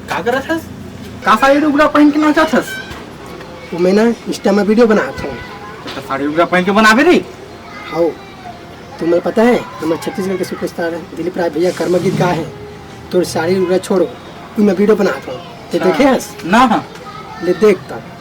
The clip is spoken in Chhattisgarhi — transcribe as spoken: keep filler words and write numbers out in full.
का करत हस? का साड़ी डुगरा पहन के नाचत हस? वो मैं ना Insta में video बनात हूँ। तो साड़ी डुगरा पहन के बनाबे रे? हाउ, तुम्हें पता है, हमारे छत्तीसगढ़ के superstar है दिलीप राय भैया, कर्मा गीत गाए हैं। तो साड़ी डुगरा छोड़ो, मैं video बनात हूँ। ते अच्छा। देखे हस? ना, हाँ। ले देख ता।